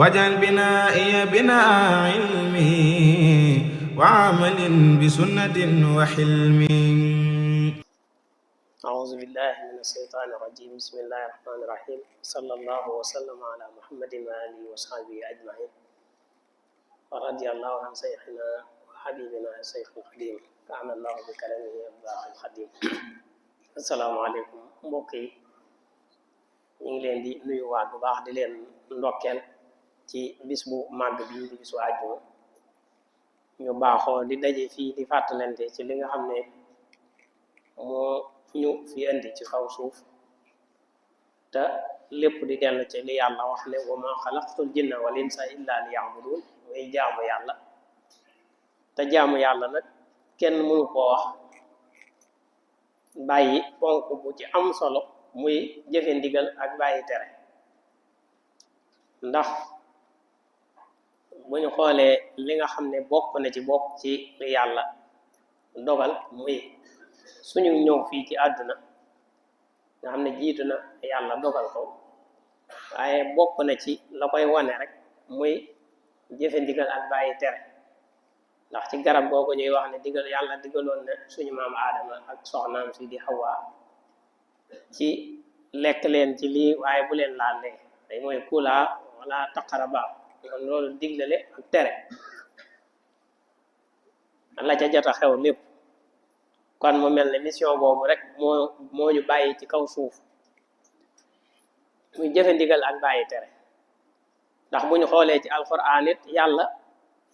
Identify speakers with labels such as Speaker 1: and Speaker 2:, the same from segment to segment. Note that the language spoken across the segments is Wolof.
Speaker 1: واجعل بنائي بناء علم وعمل بسنة وحلم.
Speaker 2: أعوذ بالله من الشيطان الرجيم. بسم الله الرحمن الرحيم. صلى الله وسلم على محمد وآله وصحبه أجمعين. ورضي الله عن شيخنا وحبيبنا الشيخ القديم كان الله بكرمه الباقي القديم. السلام عليكم mbokk yi ñu ngi leen di nuyuwaat bu baax di leen ndokkeel ci bis bu màgg bi di bisu àjjuma ñu baaxoo di daje fii di fàttalante ci li nga xam ne moo ñu fi indi ci kaw suuf te lépp di dellu ci li yàlla wax ne wa ma xalaqtul jinna wal insa illa liya'budun muy jaamu yàlla te jaamu yàlla nag kenn mënu koo wax bàyyi ponk bu ci am solo muy jëfe ndigal ak bàyyi tere ndax bu ñu xoolee li nga xam ne bokk na ci bokk ci li yàlla dogal muy suñu ñëw fii ci àdduna nga xam ne jiitu na yàlla dogal ko waaye bokk na ci la koy wane rek muy jëfe ndigal ak bàyyi tere ndax ci garab googu ñuy wax ne digal yàlla digaloon ne suñu maam aadama ak soxnaam si di Hawa ci lekk leen ci lii waaye bu leen laal lee day mooy kulaa wala taqaraba kon loolu diglale ak tere la ca jot a xew lépp kon mu mel ne mission boobu rek moo ñu bàyyi ci kaw suuf muy jëfe ndigal ak bàyyi tere ndax bu ñu xoolee ci alquran it yàlla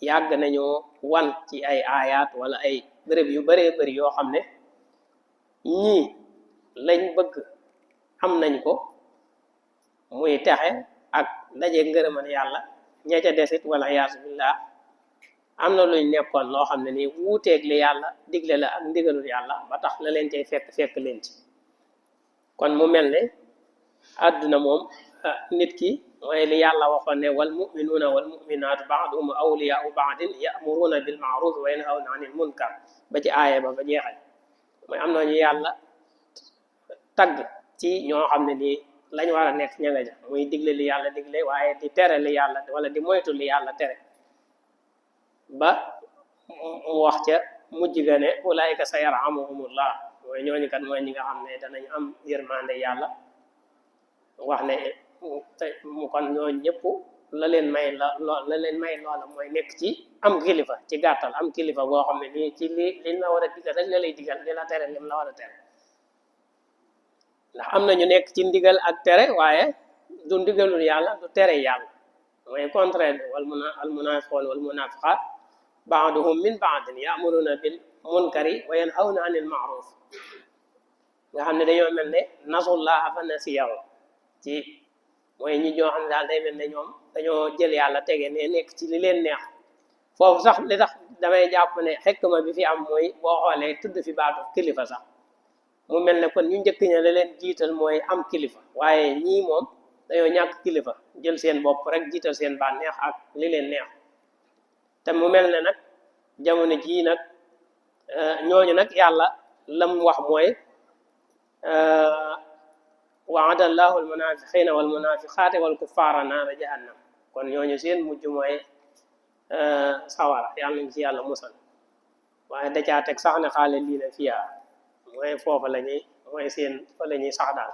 Speaker 2: yàgg nañoo wan ci ay aayaat wala ay béréb yu baree bëri yoo xam ne ñii lañ bëgg am nañ ko muy texe ak daje ngërëmal yàlla ña ca desit wala yaasu billah am na luñ nekkoon loo xam ne nii wuuteeg li yàlla digle la ak ndigalul yàlla ba tax la leen cay fekk leen ci kon mu mel ne àdduna moom nit ki mooy li yàlla waxoon ne wal muminuuna wal muminaatu baaduhum awliyaau baadin yamuruuna bil maaruf wa yanhawna anil munkar ba ci aaya ba jeexal mooy am nañu yàlla tagg ci ñoo xam ne nii lañ war a nekk ña nga ja muy digle li yàlla digle waaye di tere li yàlla wala di moytu li yàlla tere ba mu wax ca mujj ga ne ulaayika sa yarhamuhumullah mooy ñooñu kat mooy ñi nga xam ne danañ am yërmande yàlla wax ne mu kon ñooñu ñëpp la leen may loola mooy nekk ci am kilifa ci gàttal am kilifa boo xam ne nii ci liñ la war a digal rek la lay digal li la tere lim la war a tere ndax am na ñu nekk ci ndigal ak tere waaye du ndigalul yàlla du tere yàlla mooy contraire al munafiqoon wal munafiqaat baaduhum min baadin ya'muruna bil munkari wa yanhawna anil ma'ruf nga xam ne dañoo mel ne nasullaha fa nasiyahu ci mooy ñi ñoo xam ne daal day mel ne ñoom dañoo jël yàlla tege ne nekk ci li leen neex foofu sax li tax damay jàpp ne xikma bi fi am mooy boo xoolee tudd fi baatu kilifa sax mu mel ne kon ñu njëkk ña la leen jiital mooy am kilifa waaye ñii moom dañoo ñàkk kilifa jël seen bopp rek jiital seen bànneex ak li leen neex te mu mel ne nag jamono jii nag ñooñu nag yàlla lam wax mooy waada allahu almunafiqina walmunafiqaati walkuffaara naara jahannam kon ñooñu seen mujj mooy sawara yàlla nañ ci yàlla musal waaye da caa teg sax ne xaale lii na fiyaa mooy foofa la ñuy mooy seen fa la ñuy sax daal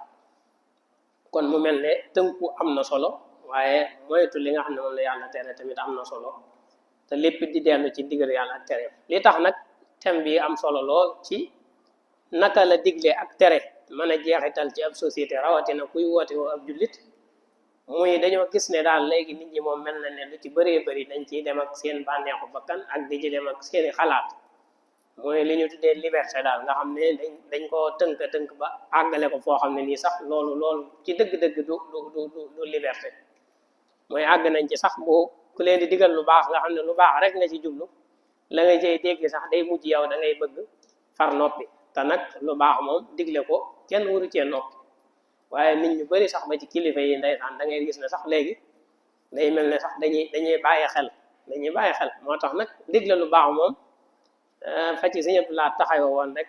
Speaker 2: kon mu mel ne tënku am na solo waaye moytu li nga xam ne moom la yàlla tere tamit am na solo te lépp di dellu ci digal yàlla ak tere li tax nag thème bi am solo lool ci naka la digle ak tere mën a jeexital ci ab société rawatina kuy woote woo ab jullit muy dañoo gis ne daal léegi nit ñi moom mel na ne lu ci bëree bëri dañ ciy dem ak seen bànneexu bakkan ak di ci dem ak seeni xalaat mooy li ñu tuddee liberté daal nga xam ne dañ ko tënk ba àggale ko foo xam ne nii sax loolu ci dëgg-dëgg du liberté mooy àgg nañ ci sax bu ku leen di digal lu baax nga xam ne lu baax rek nga ci jublu la nga cay dégg sax day mujj yow da ngay bëgg far noppi te nag lu baax moom digle ko kenn waru cee noppi waaye nit ñu bari sax ba ci kilifa yi ndeysaan da ngay gis ne sax léegi day mel ne sax dañuy bàyyi xel moo tax nag digle lu baax moom fa ci Sëñ Abdu Lahat taxaw woon rek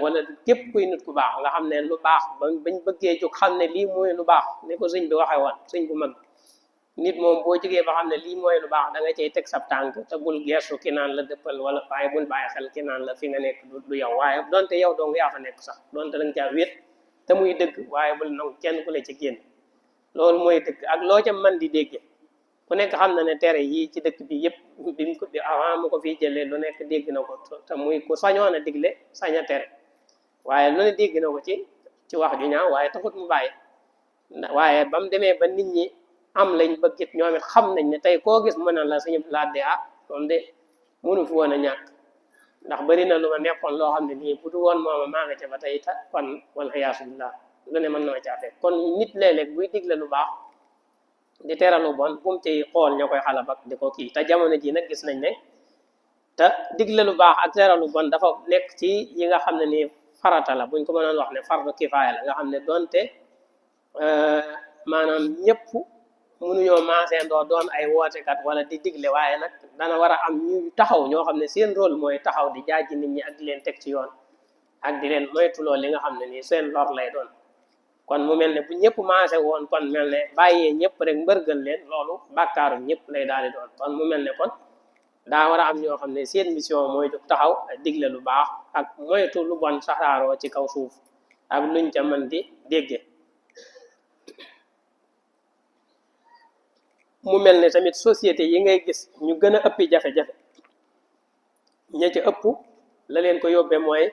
Speaker 2: wala képp kuy nit ku baax nga xam ne lu baax bañ bëggee jóg xam ne lii mooy lu baax ni ko sëñ bi waxee woon sëñ bu mag nit moom boo jógee ba xam ne lii mooy lu baax da nga cay teg sab tànk te bul geesu ki naan la dëppal wala waaye bul bàyyi xel ki naan la fi nga nekk du yow waaye donte yow dong yaa fa nekk sax donte da nga caa wét te muy dëgg waaye bul nangu kenn ku la ci génn loolu mooy dëgg ak loo ca mën di dégge ku nekk xam na ne tere yii ci dëkk bi yëpp bi mu ko avant mu ko fii jëlee lu nekk dégg na ko te muy ku sañoon a digle sañ a tere waaye lu ne dégg na ko ci wax ju ñaaw waaye taxut mu bàyyi waaye ba mu demee ba nit ñi am lañ bëgg it ñoom it xam nañ ne tey koo gis mën na la suñu laaj ah moom de mënu fi woon a ñàkk ndax bari na lu ma nekkoon loo xam ne nii bu du woon mooma maa nga ca ba tey ta kon wal xiyaasu billah lu ne mën na ma caa fekk kon nit léeg-léeg buy digle lu baax di tere lu bon bu mu ciy xool ña koy xalab ak di ko kii te jamono ji nag gis nañ ne te digle lu baax ak tere lu bon dafa nekk ci yi nga xam ne nii farata la buñ ko mënoon wax ne fardu kifaaya la nga xam ne donte maanaam ñëpp mënuñoo maaseendoo doon ay wootekat wala di digle waaye nag dana war a am ñu taxaw ñoo xam ne seen rôle mooy taxaw di jaaji nit ñi ak di leen teg ci yoon ak di leen moytuloo li nga xam ne nii seen lor lay doon kon mu mel ne bu ñëpp maase woon kon mel ne bàyyee ñëpp rek mbërgal leen loolu bàkkaaru ñëpp lay daal di doon kon mu mel ne kon daa war a am ñoo xam ne seen mission mooy jóg taxaw digle lu baax ak moytu lu bon saxaaroo ci kaw suuf ak luñ ca mën di dégge mu mel ne tamit société yi ngay gis ñu gën a ëppi jafe-jafe ña ca ëpp la leen ko yóbbee mooy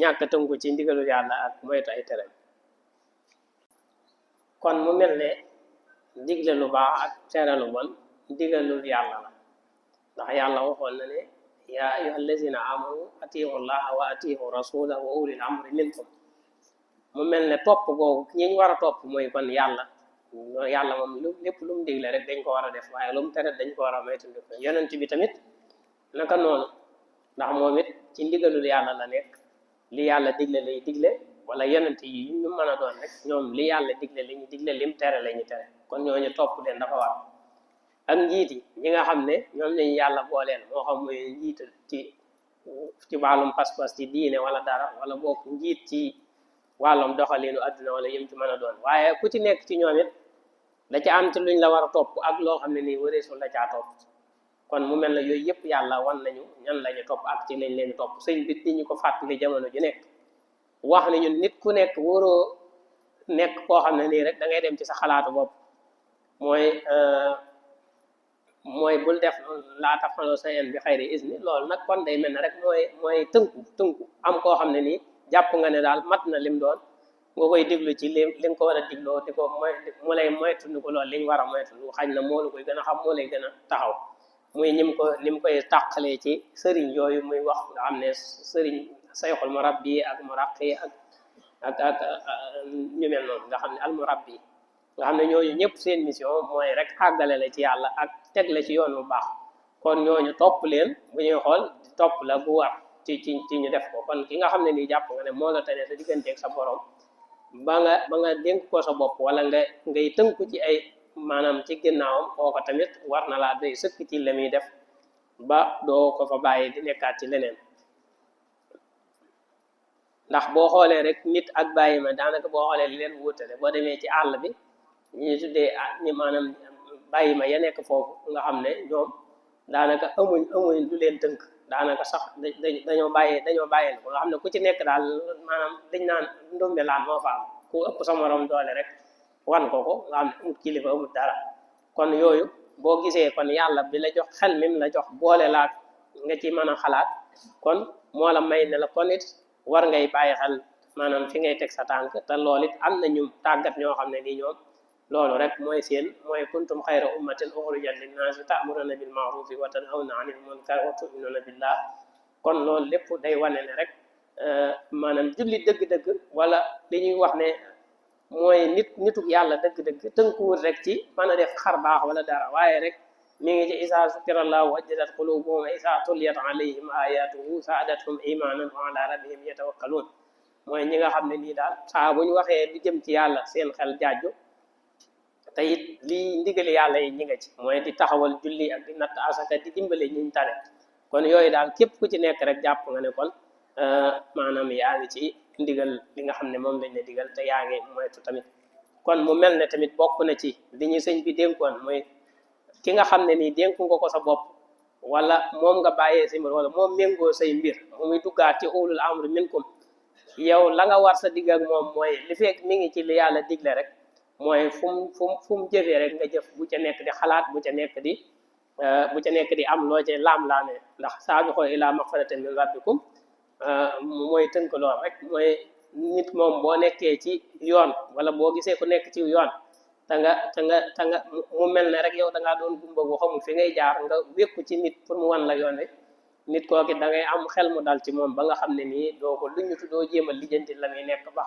Speaker 2: ñàkk tënku ci ndigalul yàlla ak moytu ay tere kon mu mel ne digle lu baax ak tere lu bon ndigalul yàlla la ndax yàlla waxoon na ne yaa ayyuha allazina amanu atiu llaha wa atiu rasula wa ulil amri minkum mu mel ne topp googu ñi ñu war a topp mooy kon yàlla moom lépp lu mu digle rek dañ ko war a def waaye lu mu tere dañ ko war a moytandiku yonent bi tamit naka noonu ndax moom it ci ndigalul yàlla la nekk li yàlla digle lay digle wala yonent yi ñu mën a doon rek ñoom li yàlla digle la ñu digle lim tere la ñu tere kon ñooñu topp leen dafa war ak njiit yi ñi nga xam ne ñoom lañu yàlla booleel moo xam muy njiit ci wàllum pas-pas ci diine wala dara wala bokk njiit ci wàllum doxalinu àdduna wala yëm ci mën a doon waaye ku ci nekk ci ñoom it da ca am ci luñ la war a topp ak loo xam ne nii wareesul la caa topp kon mu mel ne yooyu yëpp yàlla wan nañu ñan lañu topp ak ci lañ leen topp sëñ bit ni ñu ko fàttali jamono ju nekk wax ne ñun nit ku nekk waroo nekk koo xam ne nii rek da ngay dem ci sa xalaatu bopp mooy bul def laa tafaloo sa en bi xayri isni loolu nag kon day mel ne rek mooy tënku am koo xam ne nii jàpp nga ne daal mat na lim doon nga koy diglu ci li nga ko war a digloo di ko mu lay moytundi ko loolu liñ war a moytundi xañ na moo la koy gën a xam moo lay gën a taxaw muy ni mu koy tàqalee ci sëriñ yooyu muy wax nga xam ne sëriñ sayxul murabbi ak muraqi ak ñu mel noonu nga xam ne al murabbi nga xam ne ñooñu ñëpp seen mission mooy rek àggale la ci yàlla ak teg la ci yoon bu baax kon ñooñu topp leen bu ñuy xool topp la bu war ci ñu def ko kon ki nga xam ne nii jàpp nga ne moo la tane sa digganteeg sa borom ba nga dénk ko sa bopp wala ngay tënku ci ay maanaam ci ginnaawam kooko tamit war na laa doy sëkk ci la muy def ba doo ko fa bàyyi di nekkaat ci leneen ndax boo xoolee rek nit ak bàyyi ma daanaka boo xoolee li leen wutale boo demee ci àll bi ñu tuddee ñi maanaam bàyyi ma ya nekk foofu nga xam ne ñoom daanaka amuñ du leen tënk daanaka sax dañoo bàyyi ko nga xam ne ku ci nekk daal maanaam dañ naan ndumbe laan moo fa am ku ëpp sa morom doole rek wan ko nga xam ne amut kilifa amut dara kon yooyu boo gisee kon yàlla bi la jox xel mim la jox boole laa nga ci mën a xalaat kon moo la may ne la kon it war ngay bàyyi xel maanaam fi ngay teg sa tànk te loolu it am na ñu tàggat ñoo xam ne nii ñoom loolu rek mooy kuntum xayra ummatin uxrijat linnaasi ta'muruna bil ma'rufi wa tanhawna anil munkar wa tu'minuna billah kon loolu lépp day wane ne rek maanaam julli dëgg-dëgg wala li ñuy wax ne mooy nituk yàlla dëgg-dëgg tënkuwul rek ci mën a def xar baax wala dara waaye rek mi ngi ci isa zukirallahu wajadat qulubuhum wa isa tuliyat alayhim ayatuhu saadathum imanan wa ala rabbihim yatawakkalun mooy ñi nga xam ne nii daal saa bu ñu waxee di jëm ci yàlla seen xel jaaju te it lii ndigali yàlla yi ñi nga ci mooy di taxawal julli ak di natt asaka di dimbale ñiñ tane kon yooyu daal képp ku ci nekk rek jàpp nga ne kon maanaam yaa ngi ci ndigal li nga xam ne moom lañ la digal te yaa ngi moytu tamit kon mu mel ne tamit bokk na ci li ñu sëñ bi dénkoon mooy ki nga xam ne nii dénku nga ko sa bopp wala moom nga bàyyee si mbir wala moom méngoo say mbir mu muy duggaat ci ulul amri minkum yow la nga war sa digg ak moom mooy li fekk mi ngi ci li yàlla digle rek mooy fu mu jëfee rek nga jëf bu ca nekk di xalaat bu ca nekk di am loo ca laam-laamee ndax saabiqu ilaa magfiratin min rabbikum mooy tënk lool rek mooy nit moom boo nekkee ci yoon wala boo gisee ku nekk ci yoon te nga mu mel ne rek yow da ngaa doon gumba bu xamul fi ngay jaar nga wékku ci nit pour mu wan la yoon wi nit kooki da ngay am xel mu dal ci moom ba nga xam ne nii doo ko luñutu doo jéem a lijjanti la muy nekk ba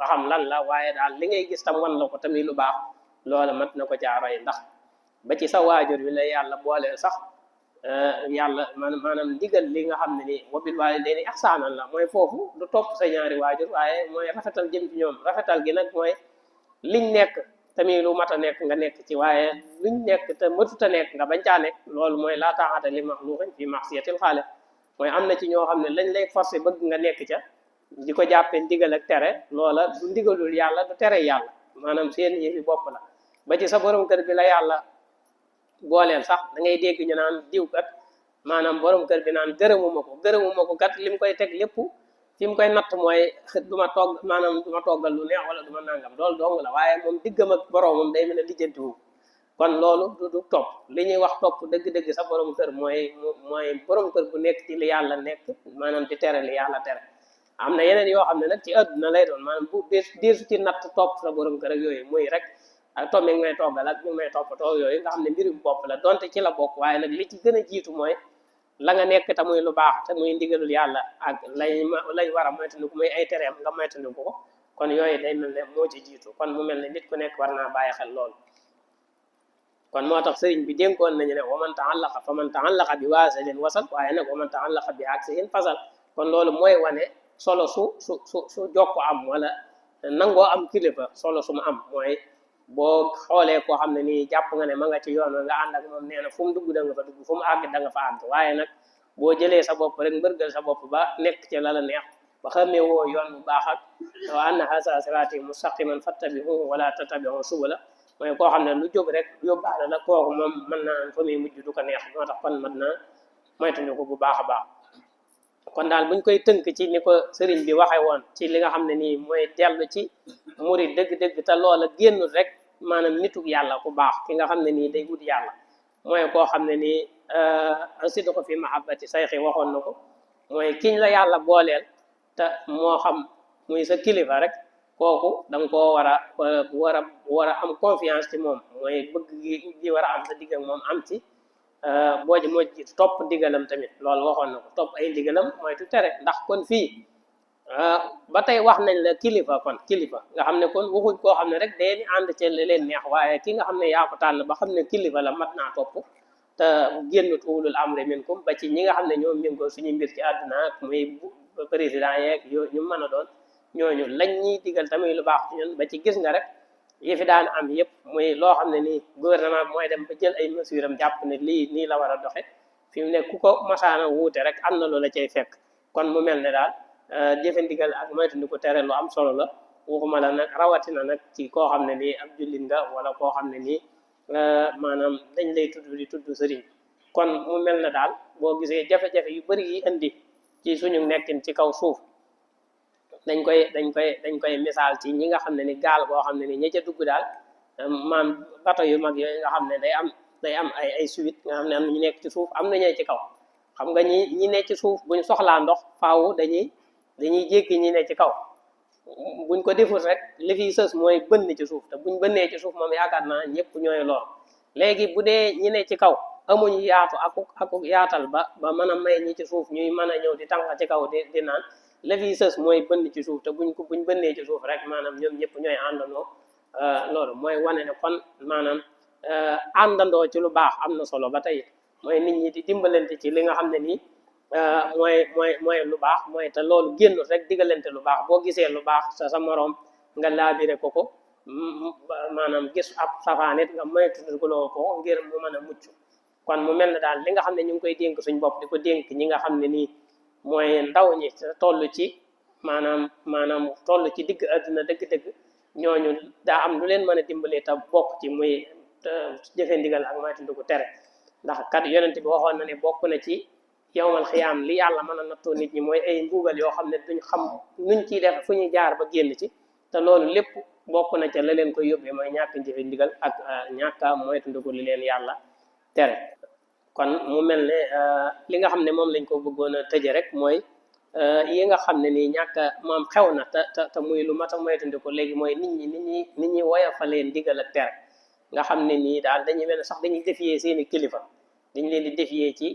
Speaker 2: xam lan la waaye daal li ngay gis tam wan la ko tamit lu baax loola mat na ko caaroy ndax ba ci sa waajur wi la yàlla booleel sax yàlla maanaam ndigal li nga xam ne nii wa bil waalidayni ihsaanan la mooy foofu du topp sa ñaari waajur waaye mooy rafetal jëm ci ñoom rafetal gi nag mooy liñ nekk tamit lu mat a nekk nga nekk ci waaye luñ nekk te matut a nekk nga bañ caa nekk loolu mooy laa taa'ata li maxluuqin fi ma'siyatil xaaliq mooy am na ci ñoo xam ne lañ lay forcé bëgg nga nekk ca di ko jàppee ndigal ak tere loola du ndigalul yàlla du tere yàlla maanaam seen yëfi bopp la ba ci sa borom kër bi la yàlla booleel sax da ngay dégg ñu naan diw kat maanaam borom kër bi naan gërëmuma ko kat lim koy teg lépp fi mu koy natt mooy du ma togg maanaam du ma toggal lu neex wala du ma nangam loolu dong la waaye moom diggam ak boromam day mel ne lijjantiwu kon loolu du topp li ñuy wax topp dëgg-dëgg sa borom kër mooy borom kër bu nekk ci li yàlla nekk maanaam di tere li yàlla tere am na yeneen yoo xam ne nag ci àdduna lay doon maanaam bu deesu ci natt topp sa borom kër ak yooyu muy rek toog mi ngi may toggal ak mi ngi may toppatoo yooyu nga xam ne mbirum bopp la donte ci la bokk waaye nag li ci gën a jiitu mooy la nga nekk te muy lu baax te muy ndigalul yàlla ak lañ war a moytandiku muy ay tereem nga moytandiku ko kon yooyu day mel ne moo ci jiitu kon mu mel ne nit ku nekk war naa bàyyi xel loolu kon moo tax sëriñ bi dénkoon nañu ne waman taallaqa fa man taallaqa bi waasilin wasal waaye nag waman taallaqa bi aksihin fasal kon loolu mooy wane solo su jokko am wala nangoo am kilifa solo su mu am mooy boo xoolee koo xam ne nii jàpp nga ne ma nga ci yoon nga ànd ak moom nee na fu mu dugg da nga fa dugg fu mu àgg da nga fa àgg waaye nag boo jëlee sa bopp rek mbërgal sa bopp ba nekk ci la la neex ba xamee woo yoon bu baax ak wa anna haza siraati mustaqiman fattabi'uhu wala tattabi'u subula mooy koo xam ne lu jóg rek yóbbaale la kooku moom mën naa fa muy mujj du ko neex moo tax kon mat naa moytuñu ko bu baax a baax kon daal buñ koy tënk ci ni ko sëriñ bi waxee woon ci li nga xam ne nii mooy dellu ci murid dëgg-dëgg te loola génnul rek maanaam nituk yàlla ku baax ki nga xam ne nii day wut yàlla mooy koo xam ne nii sidqu fi mahabbati sayxi waxoon na ko mooy kiñ la yàlla booleel te moo xam muy sa kilifa rek kooku da nga koo war a am confiance ci moom mooy bëgg gi war a am sa digg ak moom am ci moo ji topp ndigalam tamit loolu waxoon na ko topp ay ndigalam moytu tere ndax kon fii ba tey wax nañ la kilifa kon kilifa nga xam ne kon waxuñ koo xam ne rek day ànd ci leen neex waaye ki nga xam ne yaa ko tànn ba xam ne kilifa la mat naa topp te génnut ulul amri minkum ba ci ñi nga xam ne ñoom méngoo suñu mbir ci àdduna ak muy président yeeg ñu mën a doon ñooñu lañ ñuy digal tamit lu baax ci ñun ba ci gis nga rek yi fi daan am yëpp muy loo xam ne nii gouvernement bi mooy dem ba jël ay mesures am jàpp ne lii nii la war a doxe fi mu ne ku ko masaana wuute rek am na loola cay fekk kon mu mel ne daal jëfe ndigal ak moytu ko tere lu am solo la waxuma la nag rawatina nag ci koo xam ne nii ab jullit nga wala koo xam ne nii maanaam dañ lay tudd sëriñ kon mu mel ne daal boo gisee jafe-jafe yu bari yi indi ci suñu nekkin ci kaw suuf dañ koy misaal ci ñi nga xam ne ni gaal boo xam ne ni ña ca dugg daal maam bato yu mag yooyu nga xam ne day am ay suite nga xam ne am na ñu nekk ci suuf am na ñee ci kaw xam nga ñi nekk ci suuf buñ soxlaa ndox faaw dañuy jékki ñi ne ci kaw buñ ko deful rek li fiy sës mooy bënn ci suuf te buñ bënnee ci suuf moom yaakaar naa ñëpp ñooy lool léegi bu dee ñi ne ci kaw amuñu yaatu aku yaatal ba mën a may ñi ci suuf ñuy mën a ñëw di tànqa ci kaw di naan la fiy sës mooy bënn ci suuf te buñ bënnee ci suuf rek maanaam ñoom ñëpp ñooy àndandoo loolu mooy wane ne kon maanaam àndandoo ci lu baax am na solo ba tey mooy nit ñi di dimbalante ci li nga xam ne nii mooy lu baax mooy te loolu génnul rek digalante lu baax boo gisee lu baax sa moroom nga laabire ko maanaam gis ab safaanit nga moytuloo ko ngir mu mën a mucc kon mu mel ne daal li nga xam ne ñu ngi koy dénk suñ bopp di ko dénk ñi nga xam ne nii mooy ndaw ñi toll ci maanaam toll ci digg àdduna dëgg-dëgg ñooñu daa am lu leen mën a dimbali te bokk ci muy jëfe ndigal ak moytandiku tere ndax kat yonent bi waxoon na ne bokk na ci yowmal xiyaam li yàlla mën a nattoo nit ñi mooy ay mbugal yoo xam ne duñ xam nuñ ciy def fu ñuy jaar ba génn ci te loolu lépp bokk na ca la leen koy yóbbee mooy ñàkk jëfe ndigal ak ñàkk a moytandiku li leen yàlla tere kon mu mel ne li nga xam ne moom lañ ko bëggoon a tëje rek mooy yi nga xam ne nii ñàkk moom xew na te muy lu mat a moytandiku léegi mooy nit ñi woyofalee ndigal ak tere nga xam ne nii daal dañuy mel ne sax dañuy défier seeni kilifa dañ leen di défier ci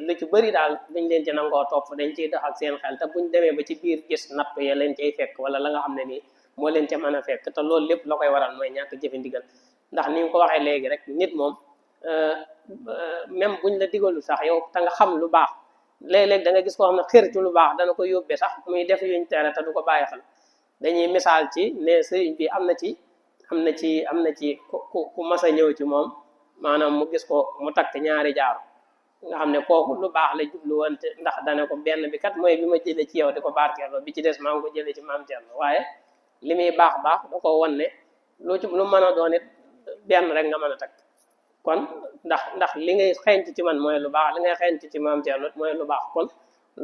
Speaker 2: lu ci bëri daal dañ leen ci nangoo topp dañ ciy dox ak seen xel te buñ demee ba ci biir gis natt ya leen cay fekk wala la nga xam ne nii moo leen ca mën a fekk te loolu lépp la koy waral mooy ñàkk jëfe ndigal ndax ni nga ko waxee léegi rek nit moom même buñ la digalu sax yow te nga xam lu baax léeg-léeg da nga gis koo xam ne xër ci lu baax dana ko yóbbee sax muy def yuñ tere te du ko bàyyi xel dañuy misaal ci ne sëriñ bi am na ci ku mas a ñëw ci moom maanaam mu gis ko mu takk ñaari jaaru nga xam ne kooku lu baax la jublu wante ndax dana ko benn bi kat mooy bi ma jëlee ci yow di ko barkeeloo bi ci des maa ngi ko jëlee ci maam Thierno waaye li muy baax da ko won ne lu mën a doon it benn rek nga mën a takk kon ndax li ngay xeeñtu ci man mooy lu baax li ngay xeeñtu ci maam Thierno mooy lu baax kon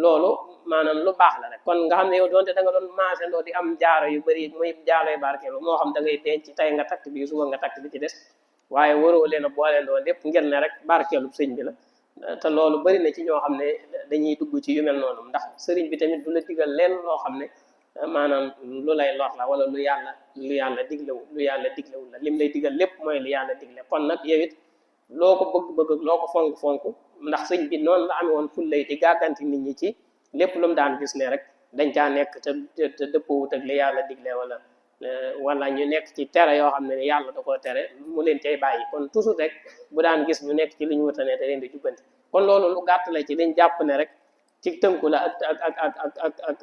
Speaker 2: loolu maanaam lu baax la rek kon nga xam ne yow doonte da nga doon maasandoo di am jaaro yu bëri muy jaaro yu barkeelu moo xam da ngay denc tey nga takk bii suba nga takk bi ci des waaye waroo leen a booleendoo lépp ngir ne rek barkeelu sëñ bi la te loolu bëri na ci ñoo xam ne dañuy dugg ci yu mel noonu ndax sëriñ bi tamit du la digal leen loo xam ne maanaam lu lay lor la wala lu yàlla diglewul la lim lay digal lépp mooy lu yàlla digle kon nag yow it loo ko bëgg loo ko fonk ndax sëñ bi noonu la amee woon fullay di gàgganti nit ñi ci lépp lu mu daan gis ne rek dañ caa nekk te dëppwut ak li yàlla digle wala ñu nekk ci tere yoo xam ne yàlla da koo tere mu leen cay bàyyi kon toujours rek bu daan gis ñu nekk ci li ñu wutane da leen di jubbanti kon loolu lu gàtt la ci liñ jàpp ne rek ci tënku la ak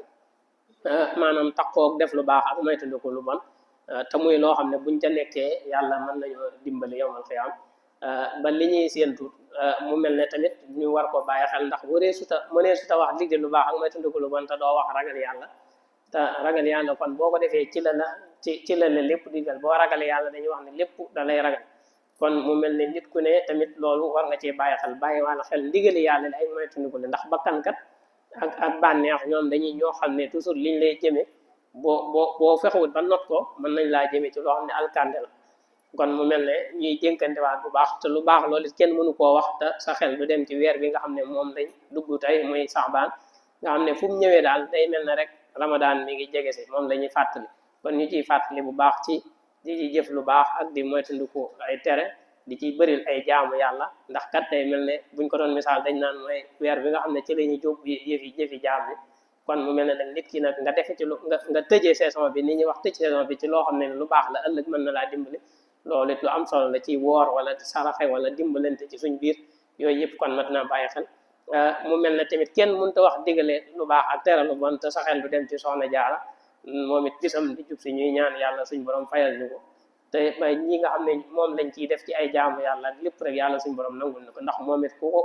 Speaker 2: maanaam takkoog def lu baax ak moytandiku lu bon te muy loo xam ne buñ ca nekkee yàlla mën nañoo dimbali yowmal xiyaam ba li ñuy séentu mu mel ne tamit ñu war ko bàyyi xel ndax mënee suta wax digle lu baax ak moytandiku lu bon te doo wax ragal yàlla te ragal yàlla kon boo ko defee ci la lépp digal boo ragalee yàlla dañuy wax ne lépp da lay ragal kon mu mel ne nit ku ne tamit loolu war nga cee bàyyi xel bàyyi wàlla xel ndigali yàlla la ay moytandiku la ndax bakkankat ak bànneex ñoom ñoo xam ne toujours liñ lay jëme boo fexewut ba not ko mën nañ laa jëme ci loo xam ne alkande la kon mu mel ne ñuy dénkantewaat bu baax te lu baax loolu kenn mënu koo wax te sa xel du dem ci weer bi nga xam ne moom lañ dugg tey muy saxbaan nga xam ne fu mu ñëwee daal day mel ne rek Ramadan mi ngi jege si moom la ñuy fàttali kon ñu ciy fàttali bu baax ci di ci jëf lu baax ak di moytandiku ay tere di ciy bëril ay jaamu yàlla ndax kat day mel ne buñ ko doon misaal dañ naan mooy weer bi nga xam ne ci la ñuy jóg jëfi jaam bi kon mu mel ne nag nit ki nag nga defe ci lu nga tëjee saison bi ni ñuy wax tëj saison bi ci loo xam ne lu baax la ëllëg mën na laa dimbali loolu it lu am solo la ci woor wala saraxe wala dimbalante ci suñ biir yooyu yëpp kon mat naa bàyyi xel mu mel ne tamit kenn mënut a wax digale lu baax ak tere lu bon te sa xel du dem ci soxna jaara moom it bisam di jub si ñuy ñaan yàlla suñ borom fayal ñu ko te bay ñi nga xam ne moom lañ ciy def ci ay jaamu yàlla lépp rek yàlla suñ borom nangul na ko ndax moom it ku ko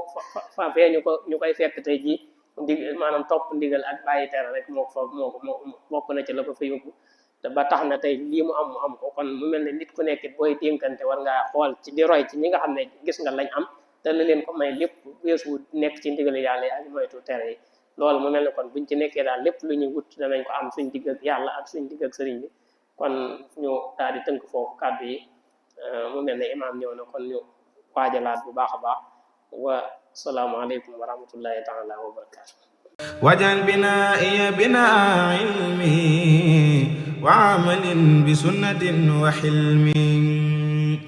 Speaker 2: fa fee ñu koy fekk tey jii maanaam topp ndigal ak bàyyi tere rek moo bokk na ci la ko fa yóbbu te ba tax na tey lii mu am ko kon mu mel ne nit ku nekkit booy dénkante war ngaa xool ci di roy ci ñi nga xam ne gis nga lañ am te la leen ko may lépp weesu nekk ci ndigal yàlla yi ak moytu tere yi loolu mu mel ne kon buñ ci nekkee daal lépp lu ñuy wut danañ ko am suñ digg ak yàlla ak suñ digg ak sëriñ bi kon ñu daal di tënk foofu kàddu yi mu mel ne imaam ñëw na kon ñu waajalaat bu baax a baax wa salaamualeykum wa rahmatullahi taala wa barakatu
Speaker 1: wajal binaa'iya binaa ilmi wa amalin bi sunnatin wa hilmi